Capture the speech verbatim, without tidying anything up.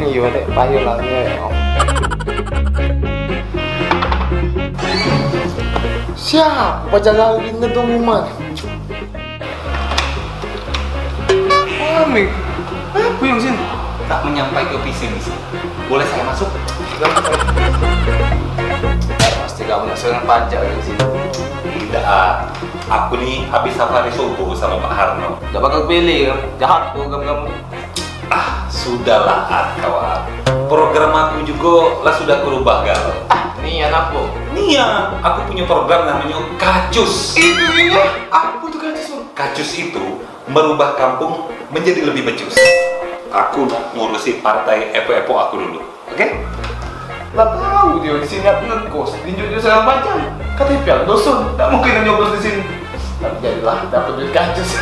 Iyo, dek, payu lah, iyo. Siap, pacar kawin ke tu, Mumat? Mami, apa yang sini? Tak menyampaikan visi misi. Boleh saya masuk? Pasti kamu nak seorang pajak di sini. Tidak, ah. Aku ni habis safari subuh sama Pak Harno. Dak bakal pilih, jahat program kamu. Ah, sudahlah, At, kawan. Program aku juga lah sudah kurubah galau. Ah, nian apa? Nian, aku punya program namanya Kacus. Itu iya, apa tu Kacus tu? Kacus itu merubah kampung menjadi lebih becus. Aku nak ngurusi partai epok-epok aku dulu, oke? Lah tahu dia di sini aku ngekos, tinjuk dia segala macam. K T P aku dosun, tak mungkin dia nyoblos di sini. Tapi jadilah, dapat duit Kacus.